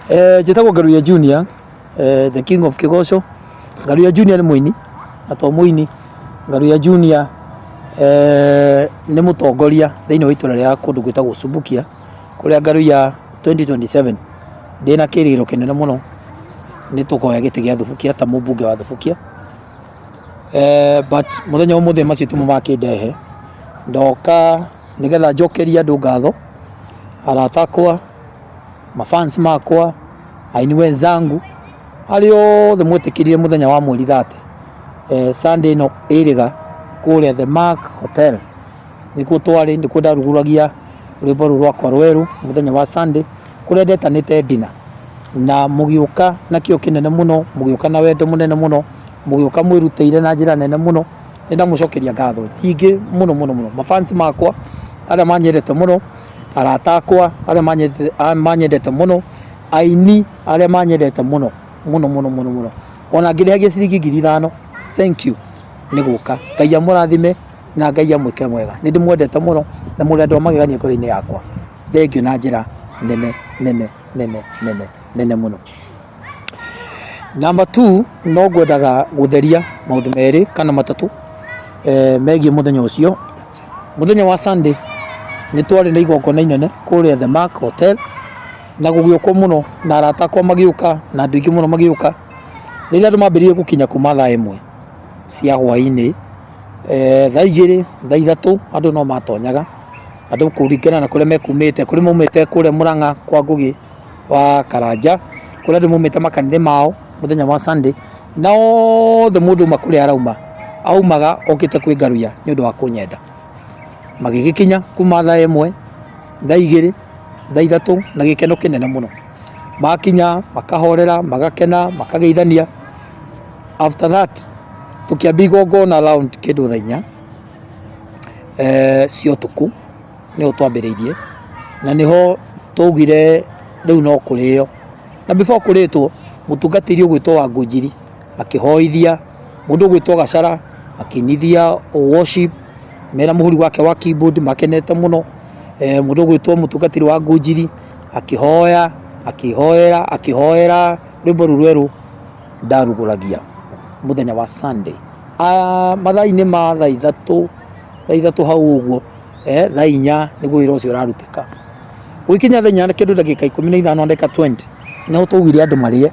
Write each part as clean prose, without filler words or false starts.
Njĩtagwo Ngaruiya Junior, the king of Kĩgoco. Ngaruiya Junior nĩ mũini, na to mũini, Ngaruiya Junior nĩ mũtongoria thĩinĩ wa itũra rĩa kũndũ gwĩtagwo Subukia, kũrĩa Ngaruiya 2027 ndĩna kĩrĩgĩrĩro kĩnene mũno nĩ tũkoya gĩtĩ gĩa Thubukia ta mũmbunge wa Thubukia. But mũthenya wa ũmũthĩ macio timo makĩndehe, ndoka nĩgetha njokerie andũ ngatho, arata akwa, mafans makwa, aini wenzangu, arĩa othe mwetĩkĩrire mũthenya wa mweri 30, Sunday ĩno ĩrĩga kũrĩa The Mark Hotel, nĩkuo twarĩ, nĩkuo ndarugũragia rwĩmbo rũrũ rwakwa rwerũ mũthenya wa Sunday, kũrĩa ndetanĩte dinner, na mũgĩũka na kĩo kĩnene mũno, mũgĩũka na wendo mũnene mũno, mũgĩũka mwĩrutĩire na njĩra nene mũno, nĩ ndamũcokeria ngatho nyingĩ mũno mũno mũno. Mafans makwa arĩa manyendete mũno, arata akwa arĩa manyendete mũno, aini arĩa manyendete mũno mũno mũno mũno mũno, ona ngĩrĩhagia ciringi 5,000, thank you nĩ gũka. Ngai amũrathime na Ngai amwĩke mwega. Nĩ ndĩmwendete mũno na mũrĩ andũ a magegania ngoro-inĩ yakwa. Thank you na njĩra nene nene nene nene nene mũno. Number two, no ngwendaga gũtheria maũndũ merĩ kana matatũ megiĩ mũthenya ũcio. Mũthenya wa Sunday nĩ twarĩ na igongona inene kũrĩa The Mark Hotel na gũgĩũkwo mũno na arata akwa magĩũka na andũ aingĩ mũno magĩũka. Rĩrĩa andũ mambĩrĩirie gũkinya kuma thaa 1 cia hwainĩ, thaa 2, thaa 3 andũ no matonyaga, andũ kũringana na kũrĩa mekumĩte, kũrĩ maumĩte kũrĩa Mũrang'a kwa Ngũgĩ wa Karanja, kũrĩ andũ maumĩte makanitha mao mũthenya wa Sunday, na othe mũndũ auma kũrĩa arauma, aumaga okĩte kwĩ Ngaruiya nĩ ũndũ wa kũnyenda. Magĩgĩkinya kuma thaa 1, thaa 2, thaa 3 na gĩkeno kĩnene mũno. Makinya makahorera, magakena, makageithania. After that tũkĩambia igongona around kĩndũ thaa 4 cia ũtukũ nĩho twambĩrĩirie, na nĩho twaugire rĩu no kũrĩo. Na before kũrĩtwo, mũtungatĩri ũgwĩtwo Wangũnjiri akĩhoithia, mũndũ ũgwĩtwo Gacara akĩinithia worship mena mũhũri wake wa keyboard makenete mũno. Mũndũ ũgwĩtwo mũtungatĩri Wangũnjiri akĩhoya, akĩhoera, akĩhoera rwĩmbo rũu rwerũ ndarugũragia mũthenya wa Sunday. Mathaa-inĩ ma thaa 3, thaa 3 hau ũguo, thaa 4 nĩguo wĩra ũcio ũrarutĩka. Gũgĩkinya thaa 4 na kĩndũ ndagĩka 15 na ndagĩka 20 nĩho twaugire andũ marĩe,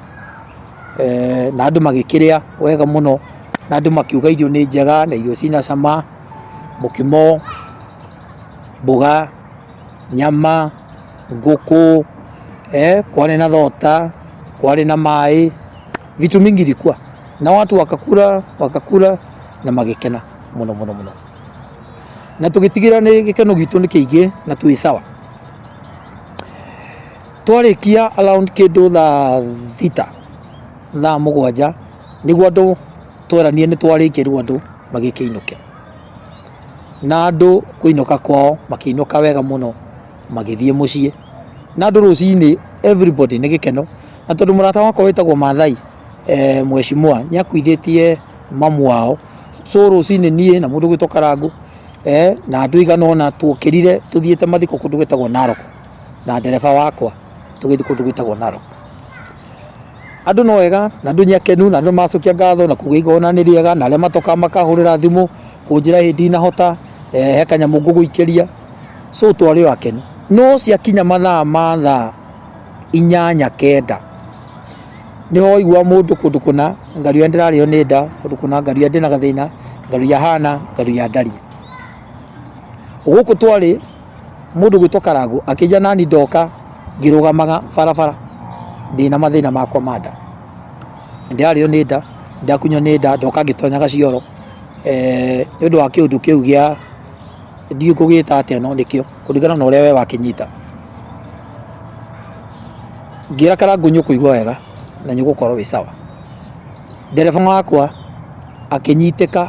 na andũ magĩkĩrĩa wega mũno, na andũ makiuga irio nĩ njega na irio ciĩna cama, mũkimo, mboga, nyama, ngũkũ, kwarĩ na thota, kwarĩ na maĩ, vitu mingi ilikuwa na watu wakakula wakakula na magĩkena mũno mũno mũno. Na tũgĩtigĩrĩra nĩ gĩkeno gitũ nĩ kĩingĩ na twĩ sawa. Twarĩkia around kĩndũ thaa 6, thaa 7 nĩguo andũ tweranire nĩ twarĩkia rĩu andũ magĩkĩinũke. Na andũ kũinũka kwao makĩinũka wega mũno magĩthiĩ mũciĩ. Na andũ rũcinĩ everybody nĩ gĩkeno, na tondũ mũrata wakwa wĩtagwo Maathai mheshimiwa nĩ akuithĩtie mamu wao, so rũcinĩ niĩ na mũndũ ũgwĩtwo Karangũ na andũ aigana ũna twokĩrire tũthiĩte mathiko kũndũ gwĩtagwo Narok na ndereba wakwa tũgĩthiĩ kũndũ gwĩtagwo Narok. Andũ no ega na andũ nĩ akenu na andũ nĩ maracokia ngatho na kuga igongona nĩ rĩega na arĩa matokaga makahũrĩra thimũ kũnjĩra ĩ ndinahota, he kanyamũ ngũgũikĩria, so twarĩ o akenu. No ciakinya mathaa ma thaa 8, 9 nĩho waigua mũndũ kũndũ kũna Ngaruiya ndĩrarĩo nĩ nda, kũndũ kũna Ngaruiya ndĩna gathĩna, Ngaruiya hana, Ngaruiya ndariĩ. Gũkũ twarĩ mũndũ ũgwĩtwo Karangũ akĩnjĩra nani ndoka ngĩrũgamaga barabara ndĩna mathĩna makwa ma nda. Ndĩrarĩo nĩ nda, ndakunywo nĩ nda, ndoka ngĩtonyaga cioro nĩ ũndũ wa kĩũndũ kĩu gĩa ndiũĩ ngũgĩta atĩa no nĩkĩo kũringana na ũrĩa we wakĩnyita. Ngĩra Karangũ nĩ ũkũigua wega na nĩ ũgũkorwo wĩ sawa. Ndereba wakwa akĩnyitĩka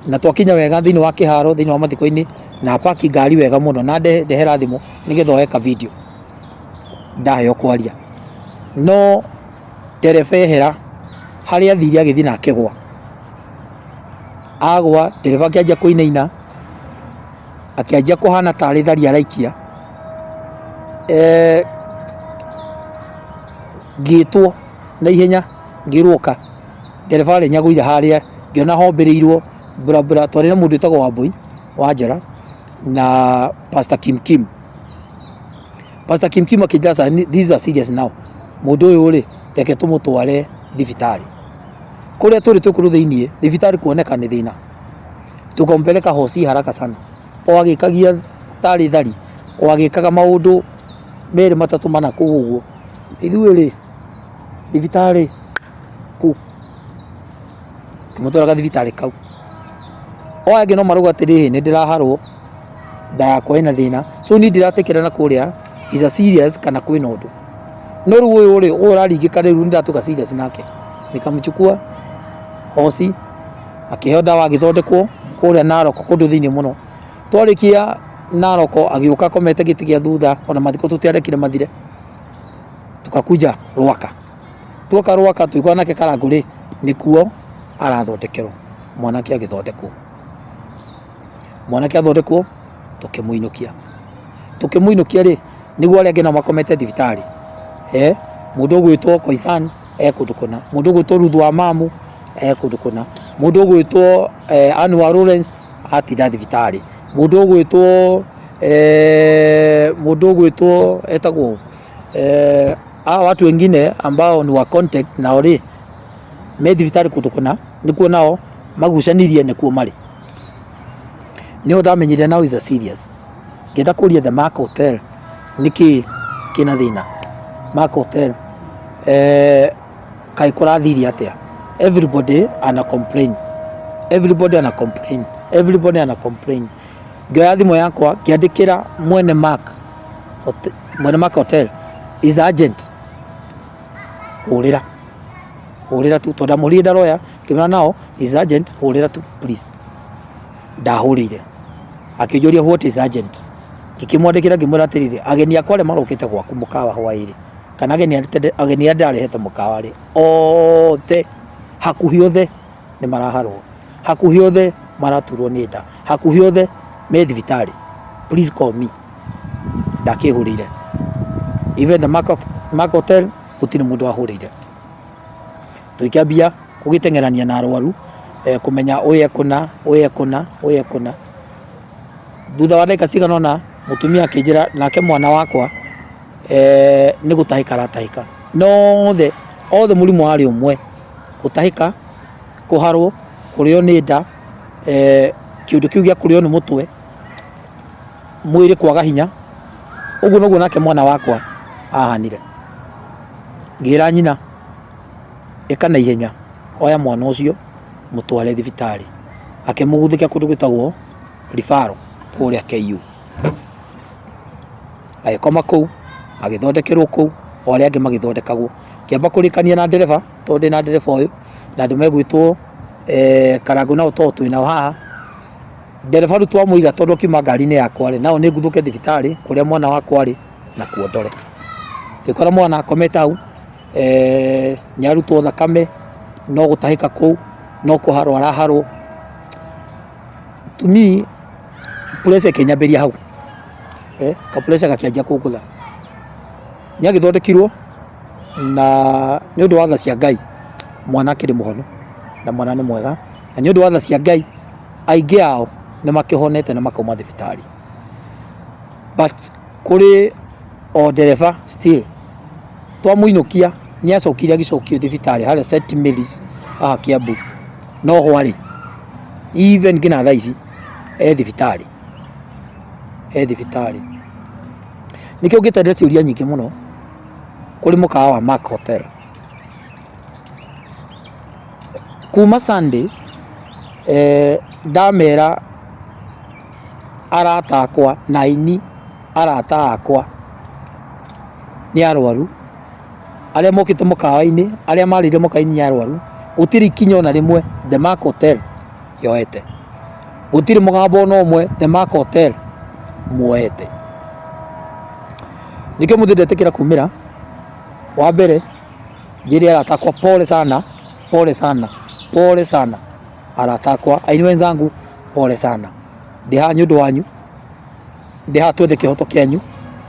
na twakinya wega thĩinĩ wa kĩharo thĩinĩ wa mathiko-inĩ na apaki ngari wega mũno na ndehera thimũ nĩgetha oe ka video ndaheo kwaria. No ndereba ehera harĩa athire agĩthiĩ na akĩgwa. Agwa ndereba akĩanjia kũinaina, akĩanjia kũhana tarĩ thari araikia. Ngĩtwo na ihenya ngĩrwo ũka. Ndereba arĩ nyagũire harĩa ngĩona hombĩrĩirwo burabura. Twarĩ na mũndũ wĩtagwo Wambũi wa Njora na Pastor Kim Kim. Pastor Kim Kim akĩnjĩra sir, this is a serious now. Mũndũ ũyũ rĩ, reke tũmũtware thibitarĩ. Kũrĩa tũrĩ twĩ kũu thĩiniĩ, thibitarĩ kuoneka nĩ thĩna. Tukampeleka hosi haraka sana. O agĩkagia tarĩ thari, o agĩkaga maũndũ merĩ matatũ mana kũu ũguo. Ithuĩ rĩ, thibitarĩ kũ? Tũkĩmũtwara gathibitarĩ kau. O aya angĩ no marauga atĩrĩrĩ, nĩ ndĩraharwo, nda yakwa ĩna thĩna. So niĩ ndiratĩkĩra na kũrĩa is a serious kana kwĩna ũndũ. No rĩu ũyũ rĩ, ũyũ ũraringĩka rĩu nĩ ndatuĩka serious nake. Nikamchukua hosi, akĩheo ndawa agĩthondekwo kũrĩa Narok kũndũ thĩiniĩ mũno. Twarĩkia Narok agĩũka akomete gĩtĩ gĩa thutha ona mathiko tũtiarekire mathire. Tukakuja Rwaka. Tuoka Rwaka tũgĩkora nake Karangũ rĩ, nĩkuo arathondekerwo. Mwanake agĩthondekwo. Mwanake athondekwo tũkĩmũinũkia. Tũkĩmũinũkia rĩ, nĩguo arĩa angĩ nao makomete thibitarĩ. Eh, mũndũ ũgwĩtwo Koisan e kũndũ kũna, mũndũ ũgwĩtwo Ruth wa Mamu e kũndũ kũna, mũndũ ũgwĩtwo Ann wa Lawrence atinda thibitarĩ, mũndũ ũgwĩtwo mũndũ ũgwĩtwo etagwo hawa watu wengine ambao ni wa contact nao rĩ, me thibitarĩ kũndũ kũna, nĩkuo nao magucanirie nĩkuo marĩ. Nĩho ndamenyire now is a serious. Ngĩenda kũria the Mark Hotel nĩkĩ kĩna thĩna. Mark Hotel kaĩ kũrathire atĩa? Everybody ana complain. Everybody ana complain. Everybody ana complain. Ngĩoya thimũ yakwa ngĩandĩkĩra mwene Mark Hotel, mwene Mark Hotel is urgent. Hũrĩra. Hũrĩra tu tondũ ndamũrire ndaroya ngĩmwĩra nao is urgent hũrĩra tu please. Ndahũrĩire akĩnjũria what is urgent. Ngĩkĩmwandĩkĩra ngĩmwĩra atĩrĩrĩ, ageni akwa arĩa marokĩte gwaku mũkawa hwaĩ-rĩ, kana ageni arĩa ndĩrarehete mũkawa rĩ, othe hakuhĩ othe nĩ maraharwo, hakuhĩ othe maraturwo nĩ nda, hakuhĩ othe me thibitarĩ, please call me. Ndakĩhũrĩire even the Mark Hotel gũtirĩ mũndũ wahũrĩire. Tũgĩkĩambia gũgĩteng'erania na arwaru kũmenya ũyũ ekũna, ũyũ ekũna, ũyũ ekũna. Thutha wa ndagĩka cigana ũna mũtumia akĩnjĩra nake mwana wakwa nĩ gũtahĩka aratahĩka. No othe, othe mũrimũ warĩ ũmwe, gũtahĩka, kũharwo, kũrĩo nĩ nda, kĩũndũ kĩu gĩa kũrĩo nĩ mũtwe, mwĩrĩ kwaga hinya. Ũguo noguo nake mwana wakwa ahanire. Ngĩra nyina ĩka na ihenya, oya mwana ũcio mũtware thibitarĩ. Akĩmũguthũkia kũndũ gwĩtagwo referral kũrĩa KU. Agĩkoma kũu, agĩthondekerwo kũu, o arĩa angĩ magĩthondekagwo. Ngĩamba kũrĩkania na ndereba, tondũ ndĩna ndereba ũyũ, na andũ megwĩtwo Karangũ nao tondũ twĩnao haha. Ndereba rĩu twamũiga tondũ akiuma ngari-inĩ yakwa rĩ, nao nĩ nguthũke thibitarĩ kũrĩa mwana wakwa arĩ na kuo ndore. Ngĩkora mwana akomete hau, nĩ arutwo thakame, no gũtahĩka kũu, no kũharwo araharwo. To me, pressure ĩkĩnyambĩria hau, ka pressure gakĩanjia kũngũtha. Nĩ agĩthondekirwo na nĩ ũndũ wa tha cia Ngai, mwana akĩrĩ mũhonu na mwana nĩ mwega, na nĩ ũndũ wa tha cia Ngai, aingĩ ao nĩ makĩhonete na makauma thibitarĩ. But kũrĩ o ndereba still twamũinũkia nĩ acokire agĩcokio thibitarĩ harĩa St Mary's haha Kiambu, no ho arĩ even nginya thaa ici e thibitarĩ, e thibitarĩ. Nĩkĩo ngĩte ciũria nyingĩ mũno kũrĩ mũkawa wa Mark Hotel. Kuma Sunday ndamera arata akwa na aini arata akwa nĩ arwaru, arĩa mokĩte mũkawa-inĩ, arĩa marĩire mũkawa-inĩ nĩ arwaru, gũtirĩ ikinya ona rĩmwe The Mark Hotel yoete, gũtirĩ mũgambo ona ũmwe The Mark Hotel muoete. Nĩkĩo ũmũthĩ ndetĩkĩra kumĩra, wa mbere njĩre arata akwa pole sana, pole sana, pole sana arata akwa, aini wenzangu pole sana, ndĩ haha nĩ ũndũ wanyu, ndĩ haha twethe kĩhoto kĩanyu,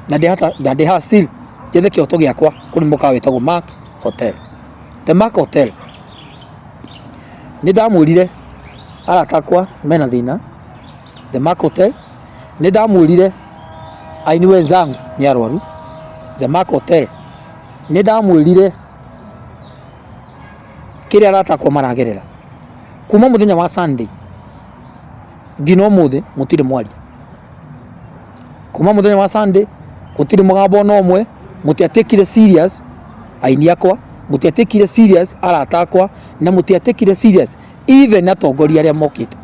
na ndĩ haha still Njethe kĩhoto gĩakwa kũrĩ mũkawa wĩtagwo Mark Hotel. The Mark Hotel nĩ ndamwĩrire arata akwa mena thĩna. The Mark Hotel nĩ ndamwĩrire aini wenzangu nĩ arwaru. The Mark Hotel nĩ ndamwĩrire kĩrĩa arata akwa maragerera kuma mũthenya wa Sunday nginya ũmũthĩ mũtirĩ mwaria. Kuma mũthenya wa Sunday gũtirĩ mũgambo ona ũmwe, mũtiatekire serious aini akwa, mũtiatekire serious arata akwa, na mũtiatekire serious even atongoria arĩa mokĩte.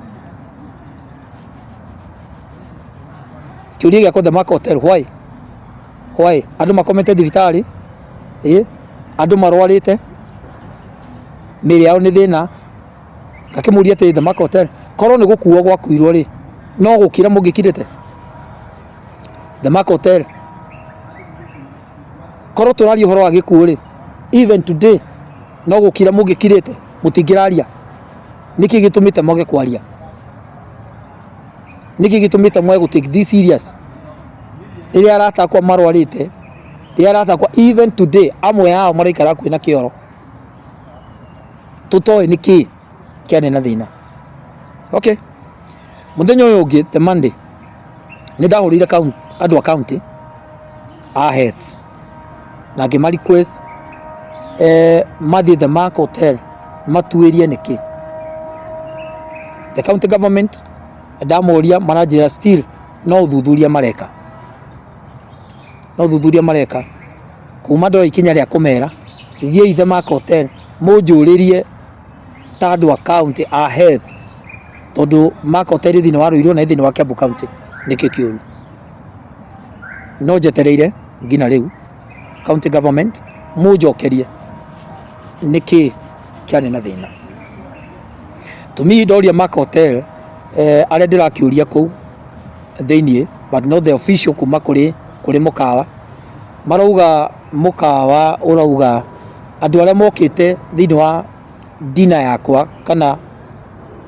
Kĩũria gĩakwa The Mark Hotel, why? Why? Andũ makomete thibitarĩ, ĩ andũ marwarĩte, mĩĩrĩ yao nĩ thĩna. Ngakĩmũria atĩrĩ, The Mark Hotel, korwo nĩ gũkuo gwakuirwo rĩ, no gũkira mũngĩkirĩte? The Mark Hotel, korwo tũraria ũhoro wa gĩkuũ rĩ, even today no gũkira mũngĩkirĩte? Mũtingĩraria. Nĩkĩ gĩtũmĩte mwage kwaria? Nĩkĩ gĩtũmĩte mwage gũ take this serious? Rĩrĩa arata akwa marwarĩte, rĩrĩa arata akwa even today amwe ao maraikara hakuhĩ na kĩoro, tũtoĩ nĩkĩ kĩarĩ na thĩna. Okay, mũthenya ũyũ ũngĩ the Monday nĩ ndahũrĩire andũ a county a health na ngĩma request mathiĩ The Mark Hotel matuĩrie nĩkĩ. The county government ndamoria maranjĩra still no ũthuthuria mareka, no ũthuthuria mareka. Kuma ndoya ikinya rĩa kũmera thiĩi The Mark Hotel mũnjũrĩrie ta andũ a county a health, tondũ Mark Hotel ĩ thĩinĩ wa Ruiru na ĩ thĩinĩ wa Kiambu county, nĩkĩ kĩũru? No njetereire nginya rĩu county government mũnjokerie nĩkĩ kĩarĩ na thĩna. To me ndoria Mark Hotel arĩa ndĩrakĩũria kũu thĩiniĩ but not the official kuma kũrĩ kũrĩ mũkawa, marauga mũkawa ũrauga andũ arĩa mokĩte thĩinĩ wa dinner yakwa kana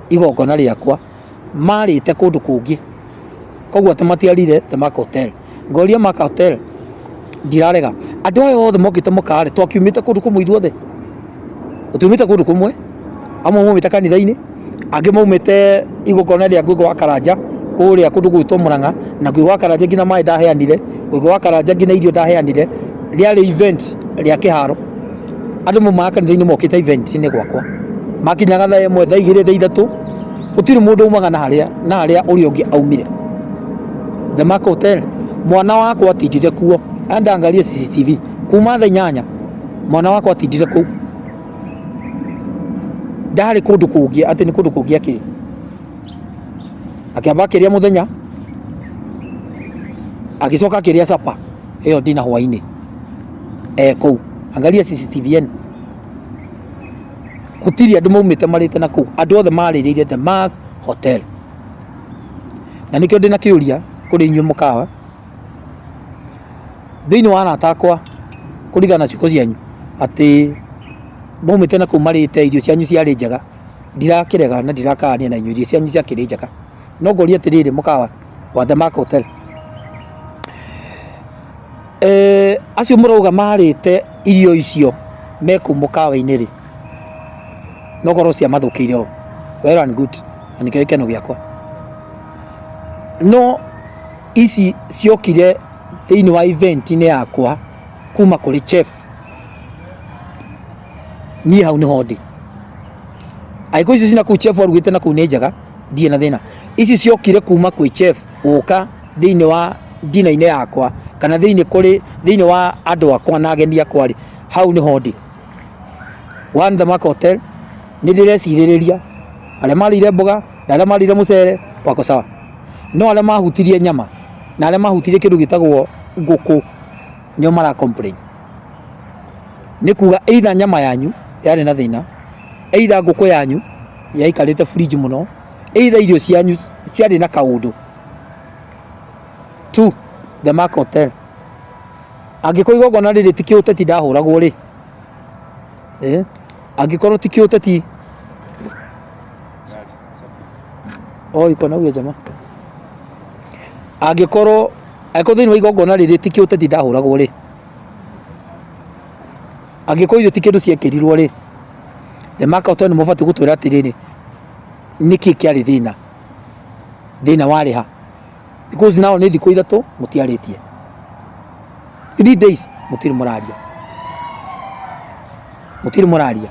igongona rĩakwa marĩte kũndũ kũngĩ, koguo atĩ matiarire The Mark Hotel. Ngoria Mark Hotel ndirarega, andũ aya othe mokĩte mũkawa rĩ, twakiumĩte kũndũ kũmwe ithuothe? Tũtiumĩte kũndũ kũmwe, amwe maumĩte kanitha-inĩ, angĩ maumĩte igongona rĩa Ngũgĩ wa Karanja kũrĩa kũndũ gwĩtwo Mũrang'a, na Ngũgĩ wa Karanja nginya maĩ ndaheanire, Ngũgĩ wa Karanja nginya irio ndaheanire, rĩarĩ event rĩa kĩharo. Andũ maumaga kanitha-inĩ mokĩte event-inĩ gwakwa, makinyaga thaa 1, thaa 2, thaa 3, gũtirĩ mũndũ aumaga na harĩa na harĩa ũrĩa ũngĩ aumire. The Mark Hotel, mwana wakwa atindire kuo, enda angalie CCTV, kuma thaa 8 mwana wakwa atindire kũu, ndarĩ kũndũ kũngĩ, atĩ nĩ kũndũ kũngĩ akĩrĩ. Akĩamba akĩrĩa mũthenya, agĩcoka akĩrĩa supper ĩyo dinner hwainĩ e kũu. Angalia CCTV yenu, gũtirĩ andũ maumĩte marĩte na kũu, andũ othe marĩrĩire The Mark Hotel. Na nĩkĩo ndĩna kĩũria kũrĩ inyuĩ mũkawa, thĩinĩ wa arata akwa kũringana na ciugo cianyu atĩ maumĩte na kũu marĩte irio cianyu ciarĩ njega, ndirakĩrega na ndirakarania na inyuĩ, irio cianyu ciakĩrĩ njega. No ngoria atĩrĩrĩ mũkawa wa The Mark Hotel, acio mũrauga marĩte irio icio me kũu mũkawa-inĩ rĩ, no korwo ciamathũkĩire o, well and good, na nĩkĩo gĩkeno gĩakwa. No ici ciokire thĩinĩ wa event-inĩ yakwa kuma kũrĩ chef, niĩ hau nĩho ndĩ. Angĩkorwo icio cina kũu chef arugĩte na kũu nĩ njega, ndirĩ na thĩna. Ici ciokire kuma kwĩ chef gũka thĩinĩ wa dinner-inĩ yakwa kana thĩinĩ kũrĩ thĩinĩ wa andũ akwa na ageni akwa rĩ, hau nĩho ndĩ. One The Mark Hotel nĩ ndĩrecirĩrĩria arĩa marĩire mboga na arĩa marĩire mũcere wako sawa, no arĩa mahutirie nyama na arĩa mahutirie kĩndũ gĩtagwo ngũkũ nĩo mara complain. Nĩ kuga either nyama yanyu yarĩ na thĩna, either ngũkũ yanyu yaikarĩte fridge mũno, either irio cianyu ciarĩ na kaũndũ. Two, The Mark Hotel, angĩkorwo igongona rĩrĩ ti kĩũteti ndahũragwo rĩ, angĩkorwo ti kĩũteti, oh iko na huyo jamaa, angĩkorwo angĩkorwo thĩinĩ wa igongona rĩrĩ ti kĩũteti ndahũragwo rĩ, Angĩkorwo irio ti kĩndũ ciekĩrirwo rĩ, The Mark Hotel nĩ mũbatiĩ gũtwĩra atĩrĩrĩ, nĩkĩ kĩarĩ thĩna, thĩna warĩ ha? Because now nĩ thikũ 3 mũtiarĩtie, 3 days mũtirĩ mũraria, mũtirĩ mũraria,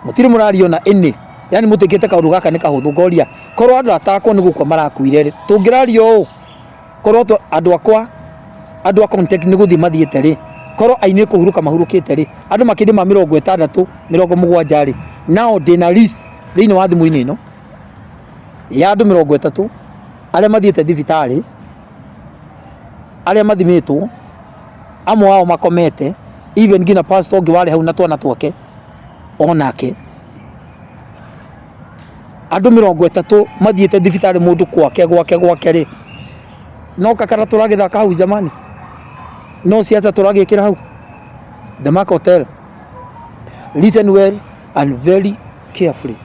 mũtirĩ mũraria ona ĩnĩ. Yani mũtĩkĩte kaũndũ gaka nĩ kahũthũ. Ngoria korwo andũ atakwa nĩ gũkua marakuire rĩ, tũngĩraria ũũ? Korwo andũ akwa, andũ a contact nĩ gũthiĩ mathiĩte rĩ, korwo aini nĩ kũhurũka mahurũkĩte rĩ, andũ makĩria ma 60, 70 rĩ, nao ndĩna list thĩinĩ wa thimũ-inĩ ĩno ya andũ 30 arĩa mathiĩte thibitarĩ, arĩa mathimĩtwo, amwe ao makomete, even nginya pastor ũngĩ warĩ hau na twana twake onake. Andũ 30 mathiĩte thibitarĩ, mũndũ gwake gwake gwake rĩ, no kakara tũragĩthaka hau jamani, no siasa tũragĩkĩra hau. The Mark Hotel, listen well and very carefully,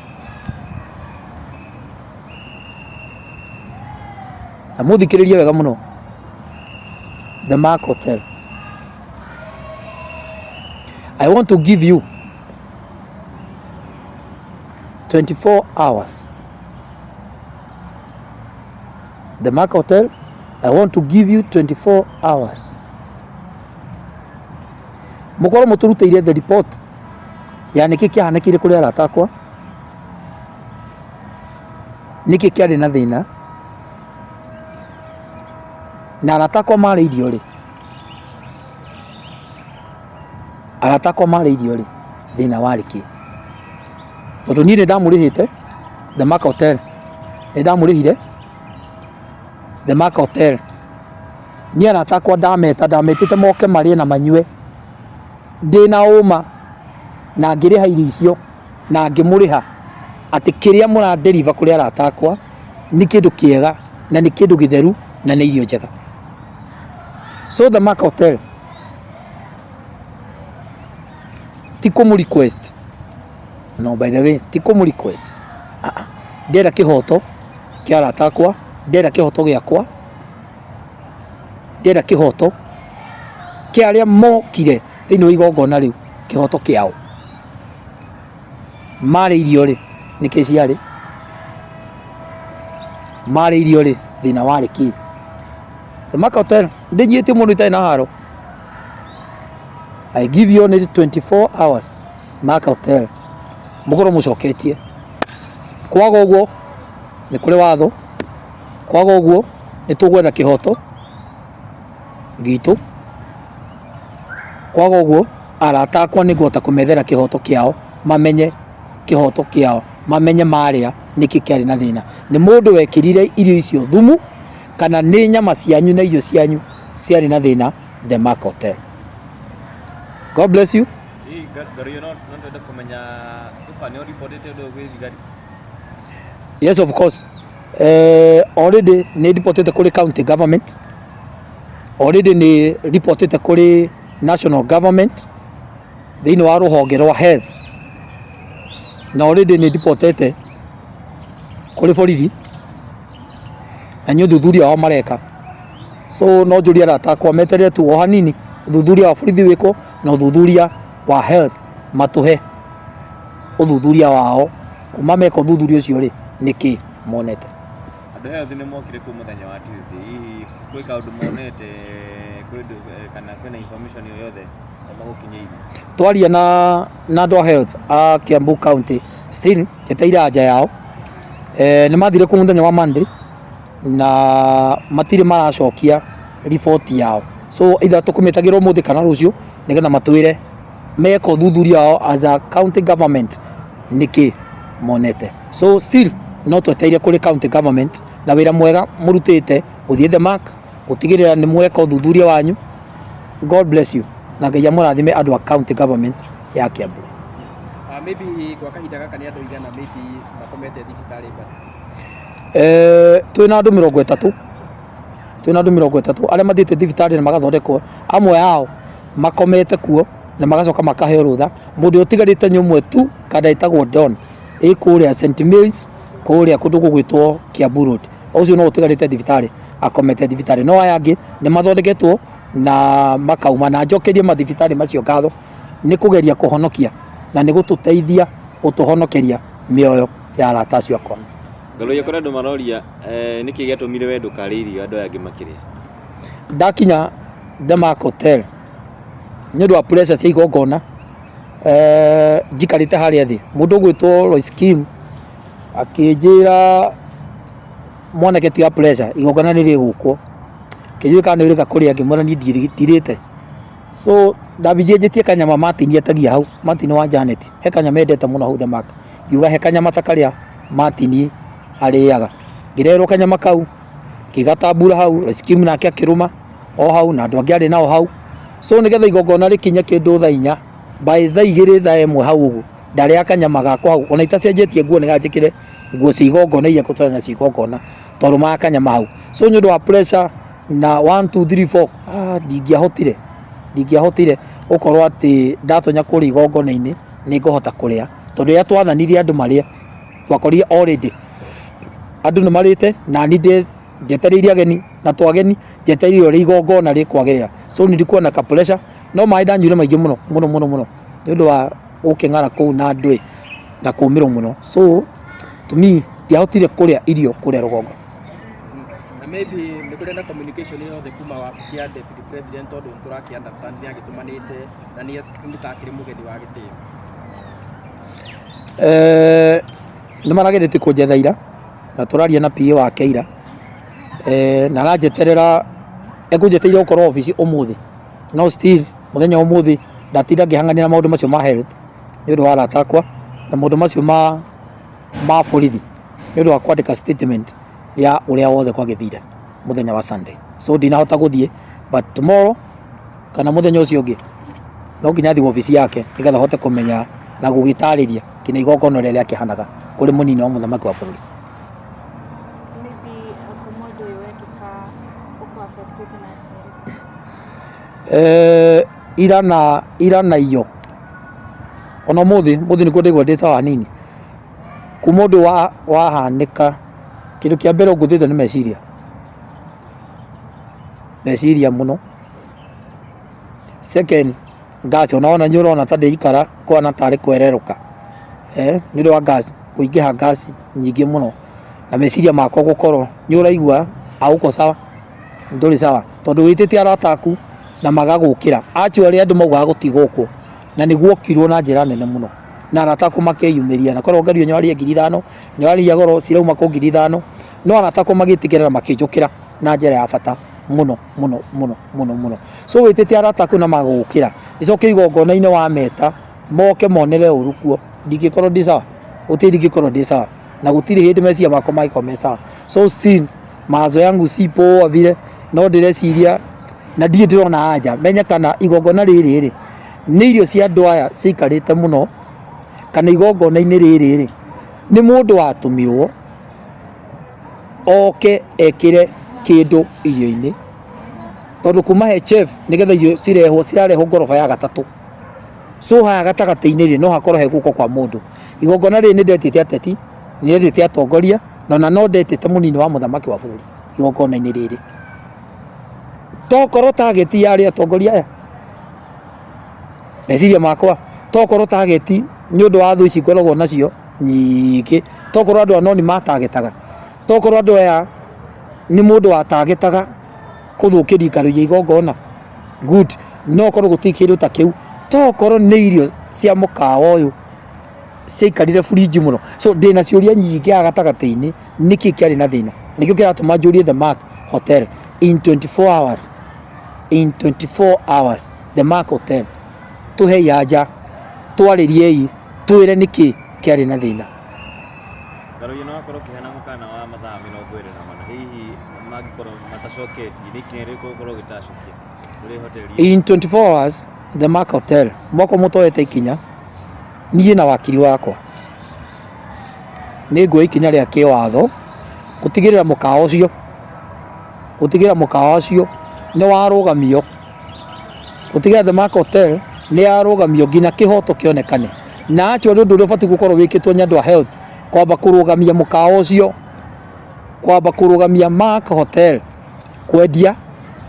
na mũthikĩrĩrie wega mũno. The Mark Hotel, I want to give you 24 hours. The Mark Hotel, I want to give you 24 hours mũkorwo mũtũrutĩire the report ya nĩkĩ kĩahanĩkire kũrĩ arata akwa, nĩkĩ kĩarĩ na thĩna, na arata akwa marĩ irio rĩ, arata akwa marĩ irio rĩ, thĩna warĩ kĩ? Tondũ niĩ nĩ ndamũrĩhĩte The Mark Hotel, nĩ ndamũrĩhire The Mark Hotel. Niĩ arata akwa ndameta, ndametĩte moke marĩe na manyue ndĩna ũma, na ngĩrĩha irio icio na ngĩmũrĩha atĩ kĩrĩa mũra deliver kũrĩ arata akwa nĩ kĩndũ kĩega na nĩ kĩndũ gĩtheru na nĩ irio njega. So The Mark Hotel, ti kũmũ request, no, by the way, ti kũmũ request. Ah, ah. Ndĩrenda kĩhoto kĩa arata akwa, ndĩrenda kĩhoto gĩakwa, ndĩrenda kĩhoto kĩa arĩa mokire thĩinĩ wa igongona rĩu, kĩhoto kĩao. Marĩ irio rĩ, nĩkĩ ciarĩ? Marĩ irio rĩ, thĩna warĩ kĩ? The Mark Hotel, ndĩnyiĩtie mũndũ itarĩ na haro. I give you only 24 hours, Mark Hotel, mũkorwo mũcoketie. Kwaga ũguo nĩ kũrĩ watho, kwaga ũguo nĩ tũgwetha kĩhoto gitũ, kwaga ũguo arata akwa nĩ ngũhota kũmethera kĩhoto kĩao, mamenye kĩhoto kĩao, mamenye marĩa nĩkĩ kĩarĩ na thĩna, nĩ mũndũ wekĩrire irio icio thumu kana nĩ nyama cianyu na irio cianyu ciarĩ na thĩna. The Mark Hotel, God bless you. Hihi Ngaruiyo, no twende kũmenya so far nĩ ũribotĩte ũndũ ũyũ gwĩ thigari? Yes, of course. Already nĩ ripotĩte kũrĩ county government, already nĩ ripotĩte kũrĩ national government thĩinĩ wa rũhonge rwa health, na already nĩ ripotete kũrĩ borithi, na nĩ ũthuthuria wao mareka. So no njũrie arata akwa meterere tu o hanini, ũthuthuria wa borithi wĩkwo na ũthuthuria wa health matũhe ũthuthuria wao. Kuma meka ũthuthuria ũcio rĩ, nĩkĩ monete? Andũ health nĩ mokire kuo mũthenya wa Tuesday. Hihi gwĩ kaũndũ monete, kwĩ kana kwĩna information o yothe magũkinyĩirie? Twaria na andũ a health a Kiambu County, still njeteire anja yao. Nĩ mathire kũu mũthenya wa Monday na matirĩ maracokia riboti yao, so either tũkũmĩtagĩra ũmũthĩ kana rũciũ nĩgetha matwĩre meka ũthuthuria wao as a county government nĩkĩ monete. So still no twetereire kũrĩ county government na wĩra mwega mũrutĩte gũthiĩ The Mark gũtigĩrĩra nĩ mweka ũthuthuria wanyu. God bless you na Ngai amũrathime andũ a county government ya Kiambu. Maybe gwa kahinda gaka nĩ andũ igana maybe makomete thibitarĩ bado? Twĩna andũ 30, twĩna andũ 30 arĩa mathiĩte thibitarĩ na magathondekwo. Amwe ao makomete kuo na magacoka makaheo rũtha. Mũndũ ũrĩa ũtigarĩte nĩ ũmwe tu, kanda ĩtagwo Don, ĩ kũrĩa St Mary's, kũrĩa kũndũ gũgwĩtwo Kiambu Road. Ũcio no ũtigarĩte thibitarĩ, akomete thibitarĩ, no aya angĩ nĩ mathondeketwo. Na makauma na njokerie mathibitarĩ macio ngatho nĩ kũgeria kũhonokia na nĩ gũtũteithia gũtũhonokeria mĩoyo ya arata acio akwa. Ngaroria kũrĩ andũ maroria nĩkĩ gĩatũmire we ndũkarĩe irio andũ aya angĩ makĩrĩa? Ndakinya The Mark Hotel nĩ ũndũ wa pressure cia igongona, njikarĩte harĩa thĩ, mũndũ ũgwĩtwo Lois Kim akĩnjĩra, "Mwanake, tiga pressure, igongona nĩ rĩgũkwo." Akĩnjũria kana nĩ ũrĩka kũrĩa, ngĩmwĩra niĩ ndirĩte. So ndambithie njĩtie kanyama Martin etagia hau, Martin wa Janet, he kanyama endete mũno hau The Mark. Ngiuga he kanyama ta karĩa Martin arĩaga. Ngĩreherwo kanyama kau, ngĩgatambura hau, Lois Kim nake akĩrũma o hau na andũ angĩ arĩ nao hau. So nĩgetha igongona rĩkinye kĩndũ thaa 4, by thaa 2, thaa 1 hau ũguo, ndarĩa kanyama gakwa hau, ona itacenjetie nguo nĩgetha njĩkĩre nguo cia igongona iria ngũtwara nacio igongona, twarũmaga kanyama hau. So nĩ ũndũ wa pressure na 1 2 3 4, ah, ndingĩahotire gũkorwo atĩ ndatonya kũrĩa igongona-inĩ nĩ ngũhota kũrĩa, tondũ rĩrĩa twathanirie andũ marĩe, twakorire already andũ nĩ marĩte na niĩ njetereire ageni na to ageni, njetereire ũrĩa igongona rĩkwagĩrĩra. So nilikuwa na ka pressure, no maĩ ndanyuire maingĩ mũno mũno mũno mũno nĩ ũndũ wa gũkĩng'ara kũu na ndwĩ na kũmĩrwo mũno. So to me ndiahotire kũrĩa irio kũrĩa rũgongo. Na maybe nĩ kũrĩ na communication yothe kuma wabici ya Deputy President, tondũ nĩ tũrakĩ understand nĩ agĩtũmanĩte na nĩ takĩrĩ mũgeni wa gĩtĩo? Nĩ marageretie kũnjetha ira na tũraria na PA wake ira, na aranjeterera, ekũnjetereire gũkorwo obici ũmũthĩ, no still mũthenya wa ũmũthĩ ndatinda ngĩhanganĩra maũndũ macio ma health nĩ ũndũ wa arata akwa na maũndũ macio ma borithi nĩ ũndũ wa kwandĩka statement ya ũrĩa wothe kwagĩthire mũthenya wa Sunday. So ndinahota gũthiĩ, but tomorrow kana mũthenya ũcio ũngĩ no nginya thiĩ wabici yake nĩgetha hote kũmenya na gũgĩtarĩria nginya igongona ũrĩa rĩakĩhanaga kũrĩ mũnini wa mũthamaki wa bũrũri. Maybe kuma ũndũ ũyũ wekĩka ũkũ affectĩte na njĩra ĩrĩkũ? Ira na iyo ona ũmũthĩ, ũmũthĩ nĩkuo ndaigua ndĩ sawa hanini. Kuma ũndũ wahanĩka, kĩndũ kĩa mbere ũngũthĩte nĩ meciria, meciria mũno. Second, gas, ona wona nĩ ũrona ta ndĩikara kũhana tarĩ kwererũka, nĩ ũndũ wa gas kũingĩha, gas nyingĩ mũno, na meciria makwa gũkorwo nĩ ũraigua hauko sawa, ndũrĩ sawa, tondũ wĩtĩte arata aku na magagũkĩra. Actually andũ maugaga gũtigũkwo na nĩ guokirwo na njĩra nene mũno na arata aku makeyumĩria, na korwo ngerio nĩwarĩhe 5000, nĩwarĩhia goro cirauma kũ 5000, no arata akwa magĩtĩkĩra na makĩnjũkĩra na njĩra ya bata mũno mũno mũno mũno mũno. So wĩtĩte arata aku na magũgũkĩra, icoke igongona-inĩ wameta moke monere ũru kuo, ndingĩkorwo ndĩ sawa, gũtirĩ ndingĩkorwo ndĩ sawa na gũtirĩ hĩndĩ meciria makwa mangĩkorwo me sawa. So still mawazo yangu si poa vile, no ndĩreciria na ndirĩ ndĩrona anja menye kana igongona rĩrĩ rĩ nĩ irio cia andũ aya ciikarĩte mũno, kana igongona-inĩ rĩrĩ rĩ nĩ mũndũ watũmirwo oke ekĩre kĩndũ irio-inĩ, tondũ kuma he chef nĩgetha irio cirehwo, cirarehwo ngoroba ya gatatũ. So haha gatagatĩ-inĩ rĩ, no hakorwo he guoko kwa mũndũ. Igongona rĩrĩ nĩ ndetĩte ateti, nĩ ndetĩte atongoria, na ona no ndetĩte mũnini wa mũthamaki wa bũrũri igongona-inĩ rĩrĩ. Tokorwo target yarĩ atongoria aya, meciria makwa tokorwo target nĩ ũndũ wa thũ ici ngoragwo nacio nyingĩ, tokorwo andũ aya no nĩ matagetaga, tokorwo andũ aya nĩ mũndũ watagetaga kũthũkĩria Ngaruiya igongona, good, no korwo gũtirĩ kĩndũ ta kĩu, tokorwo nĩ irio cia mũkawa ũyũ ciaikarire fridge mũno. So ndĩna ciũria nyingĩ haha gatagatĩ-inĩ, nĩkĩ kĩarĩ na thĩna? Nĩkĩo kĩratũma njũrie The Mark Hotel in 24 hours, in 24 hours The Mark Hotel, tũhei anja, twarĩriei, twĩre nĩkĩ kĩarĩ na thĩna. Ngaruiya, no wakorwo ũkĩheana mũkana wa mathaa 24, hihi mangĩkorwo matacoketie, nĩ ikinya rĩrĩkũ ũgũkorwo ũgĩtacũkia kũrĩ hoteli ĩyo? In 24 hours The Mark Hotel mwako mũtoete ikinya, niĩ na wakiri wakwa nĩ nguoya ikinya rĩa kĩwatho gũtigĩrĩra mũkawa ũcio, gũtigĩrĩra mũkawa ũcio nĩ warũgamio, gũtigĩrĩra The Mark Hotel nĩ yarũgamio nginya kĩhoto kĩonekane. Na actually ũndũ ũrĩa ũbatiĩ gũkorwo wĩkĩtwo nĩ andũ a health, kwamba kũrũgamia mũkawa ũcio, kwamba kũrũgamia Mark Hotel kwendia,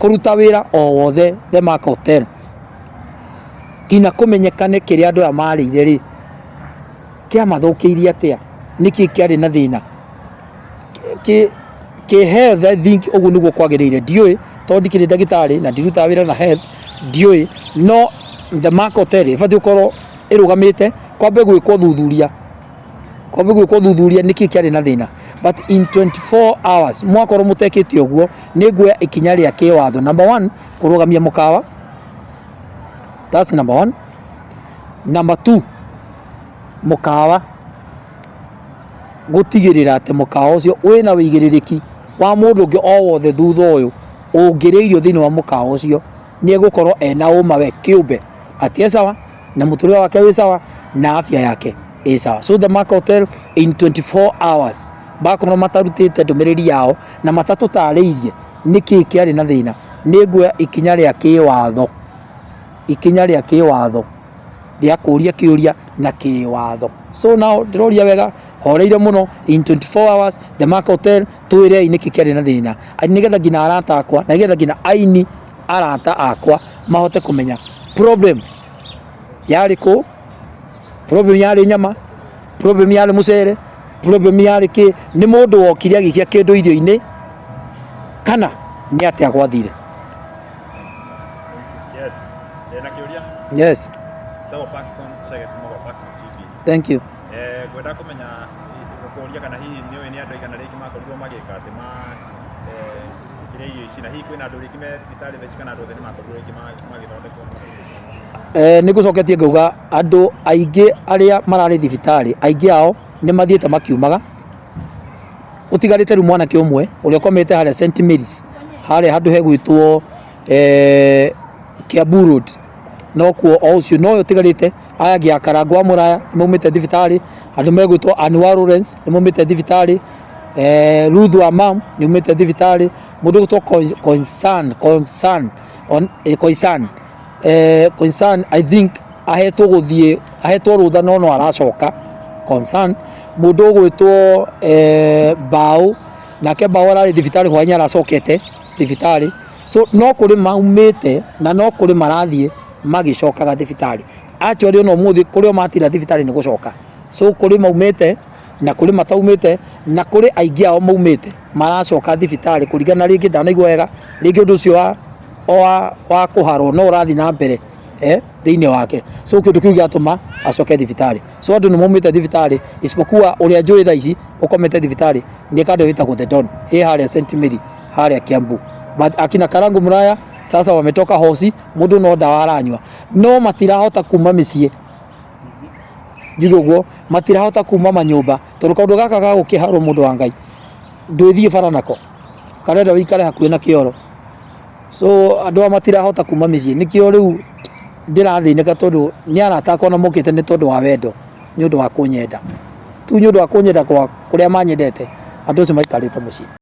Kũruta wĩra o wothe The Mark Hotel nginya kũmenyekane kĩrĩa andũ aya marĩire rĩ, kĩamathũkĩirie atĩa, nĩkĩ kĩarĩ na thĩna kĩ kĩ health. I think ũguo nĩguo kwagĩrĩire. Ndiũĩ tondũ ndikĩrĩ ndagĩtarĩ na ndirutaga wĩra na health, ndiũĩ, no The Mark Hotel ĩbatiĩ gũkorwo ĩrũgamĩte, kwambe gwĩkwo thuthuria, kwambe gwĩkwo thuthuria nĩkĩ kĩarĩ na thĩna. But in 24 hours mwakorwo mũtekĩte ũguo, nĩ nguoya ikinya rĩa kĩwatho. Number one, kũrũgamia mũkawa, that's number one. Number two, mũkawa gũtigĩrĩra atĩ mũkawa ũcio wĩna wĩigĩrĩrĩki wa mũndũ ũngĩ o wothe thutha ũyũ ũngĩrĩa irio thĩinĩ wa mũkawa ũcio, nĩ egũkorwo ena ũma we kĩũmbe atĩ e sawa na mũtũrĩre wake wĩ sawa na afya yake ĩ sawa. So The Mark Hotel, in 24 hours bakorwo matarutĩte ndũmĩrĩri yao na matatũtarĩirie nĩkĩ kĩarĩ na thĩna, nĩ nguoya ikinya rĩa kĩwatho, ikinya rĩa kĩwatho rĩa kũria kĩũria na kĩwatho. So now ndĩroria wega horeire mũno, in 24 hours The Mark Hotel, twĩrei nĩkĩ kĩarĩ na thĩna, nĩgetha nginya arata akwa na nĩgetha nginya aini arata akwa mahote kũmenya problem yarĩ kũ, problem yarĩ nyama, problem yarĩ mũcere, problem yarĩ kĩ, nĩ mũndũ wokire agĩikia kĩndũ irio-inĩ kana nĩ atĩa gwathire. Yes. Ndĩna kĩũria. Yes. Ndagwo Parkson Chege kuma gwa Parkson TV. Thank you. Ngwenda kũmenya, gũkũria kana hihi nĩ ũĩ nĩ andũ aigana rĩngĩ makorirwo magĩka atĩ ma kĩrĩa irio ici, na hihi kwĩna andũ rĩngĩ me thibitarĩ thaa ici kana andũ othe nĩ makorirwo rĩngĩ magĩthondekwo? Nĩ ngũcoketie ngauga andũ aingĩ arĩa mararĩ thibitarĩ, aingĩ ao nĩ mathiĩte makiumaga. Gũtigarĩte rĩu mwanake ũmwe ũrĩa ũkomete harĩa St Mary's, harĩa handũ hegwĩtwo Kiambu Road, no kuo o ũcio nowe ũtigarĩte. Aya angĩ a Karangũ wa Mũraya nĩ maumĩte thibitarĩ, andũ megwĩtwo Anwar Lawrence nĩ maumĩte thibitarĩ, Ruth wa mam nĩ aumĩte thibitarĩ, mũndũ ũgwĩtwo Concern, Concern, Koisan, Koisan, I think ahetwo gũthiĩ, ahetwo rũtha no no aracoka Concern. Mũndũ ũgwĩtwo Mbaũ, nake Mbaũ ararĩ thibitarĩ hwainĩ, aracokete thibitarĩ. So no kũrĩ maumĩte na no kũrĩ marathiĩ magĩcokaga thibitarĩ. Actually ona ũmũthĩ kũrĩ o matinda thibitarĩ nĩ gũcoka. So kũrĩ maumĩte na kũrĩ mataumĩte, na kũrĩ aingĩ ao maumĩte maracoka thibitarĩ kũringana, rĩngĩ ndanaigua wega, rĩngĩ ũndũ ũcio wa kũharwo no ũrathiĩ na mbere thĩinĩ wake, so kĩndũ kĩu gĩatũma acoke thibitarĩ. So andũ nĩ maumĩte thibitarĩ, isipokuwa ũrĩa njũĩ thaa ici ũkomete thibitarĩ nĩ kandũ wĩtagwo The Don, ĩ harĩa St Mary harĩa Kiambu. But akina Karangu Muraya sasa wametoka hosi, mũndũ no ndawa aranyua, no matirahota kuma mĩciĩ, njuge ũguo, matirahota kuma manyũmba tondũ kaũndũ gaka ga gũkĩharwo, mũndũ wa Ngai, ndwĩthiĩ bara nako, karenda wĩikare hakuhĩ na kĩoro. So andũ aya matirahota kuma mĩciĩ, nĩkĩo rĩu ndĩrathĩnĩka, tondũ nĩ arata akwa na mokĩte nĩ tondũ wa wendo, nĩ ũndũ wa kũnyenda tu, nĩ ũndũ wa kũnyenda kwa kũrĩa manyendete, andũ acio maikarĩte mũciĩ.